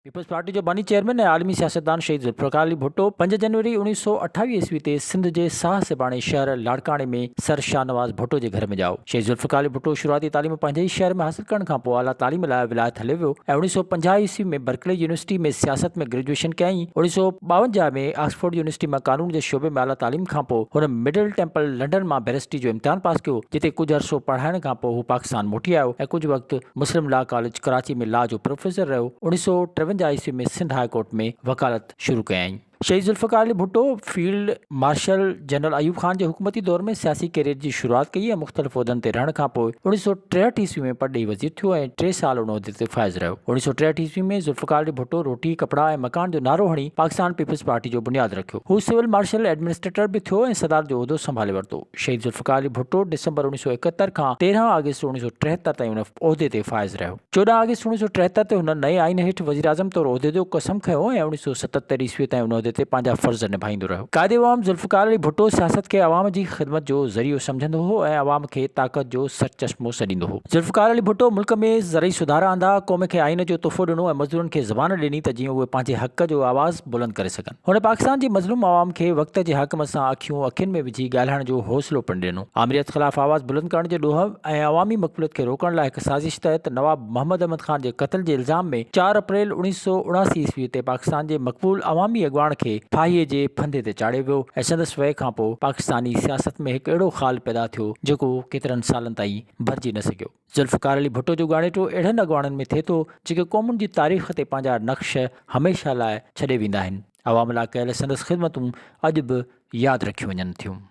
Peoples party جو باني chairman ۽ عالمي سياستدان شهيد ذوالفقار علي ڀٽو پنج جنوري 1928 عيسوي تي سنڌ جي ساهه سيباڻي شهر لاڙڪاڻي ۾ سر شاهنواز ڀٽو جي گهر ۾ ڄائو. شهيد ذوالفقار علي ڀٽو شروعاتي تعليم پنهنجي ئي شهر ۾ حاصل ڪرڻ کانپوء اعليٰ تعليم لاء ولايت هليو ويو ۽ 1950 عيسوي ۾ برڪلي يونيورسٽي ۾ سياست ۾ گريجوئيشن ڪيائين. 1952 ۾ آڪسفورڊ يونيورسٽي مان قانون جي شعبي ۾ اعليٰ تعليم کانپوء هن مڊل ٽيمپل لنڊن مان بئريسٽري جو امتحان پاس ڪيو جتي ڪجهه عرصو پڙهائڻ کانپوء هو پاڪستان موٽي آيو ۽ ڪجهه وقت مسلم لا ڪاليج ڪراچي ۾ لا جو پروفيسر رهيو. 1953 عيسوي ۾ سنڌ هاء ڪورٽ ۾ وڪالت شروع ڪيائين. شهيد Zulfiqar Ali Bhutto field marshal general Ayub Khan جي حڪومتي دور ۾ سياسي ڪيريئر جي شروعات ڪئي ۽ مختلف عهدن تي رهڻ کانپوء 1963 عيسوي ۾ پرڏيهي وزير ٿيو ۽ ٽي سال ان عهدي تي فائز رهيو. 1963 عيسوي ۾ ذوالفقار علي ڀٽو روٽي، ڪپڙا ۽ مڪان جو نعرو هڻي پاڪستان پيپلز پارٽي جو بنياد رکيو. هو سول مارشل ايڊمنسٽريٽر به ٿيو ۽ صدارت جو عهدو سنڀالي ورتو. شهيد ذوالفقار علي ڀٽو ڊسمبر 1971 کان 13 آگسٽ 1973 تائين ان عهدي تي فائز رهيو. 14 آگسٽ 1973 تي هن نئين آئين هيٺ وزيراعظم طور عهدي جو قسم کنيو ۽ 1977 عيسوي تائين ان عهدي تي پنهنجا فرض نڀائيندو رهيو. قائد عوام ذوالفقار علي ڀٽو سياست کي عوام جي خدمت جو ذريعو سمجهندو هو ۽ عوام کي طاقت جو سرچشمو سڏيندو هو. ذوالفقار علي ڀٽو ملڪ ۾ زرعي سڌارا آندا، قوم کي آئين جو تحفو ڏنو ۽ مزدورن کي زبان ڏني ته جيئن اهي پنهنجي حق جو آواز بلند ڪري سگهن. هن پاڪستان جي مظلوم عوام کي وقت جي حاڪم سان اکيون اکين ۾ وجهي ڳالهائڻ جو حوصلو پڻ ڏنو. آمريت خلاف آواز بلند ڪرڻ جي ڏوهه ۽ عوامي مقبوليت کي روڪڻ لاء هڪ سازش تحت نواب محمد احمد خان جي قتل جي الزام ۾ چار اپريل 1979 عيسوي تي پاڪستان جي مقبول عوامي اڳواڻ کي ڦاهي جي ڦندي تي چاڙهيو ويو ۽ سندس وئي کانپوء پاڪستاني سياست ۾ هڪ اهڙو خال پيدا ٿيو جيڪو ڪيترن سالن تائين ڀرجي نه سگهيو. ذوالفقار علي ڀٽو جو ڳاڻيٽو اهڙن اڳواڻن ۾ ٿئي ٿو جيڪي قومن جي تاريخ تي پنهنجا نقش هميشه لاء ڇڏي ويندا آهن. عوام لاء ڪيل سندس خدمتون اڄ به ياد رکيون وڃن ٿيون.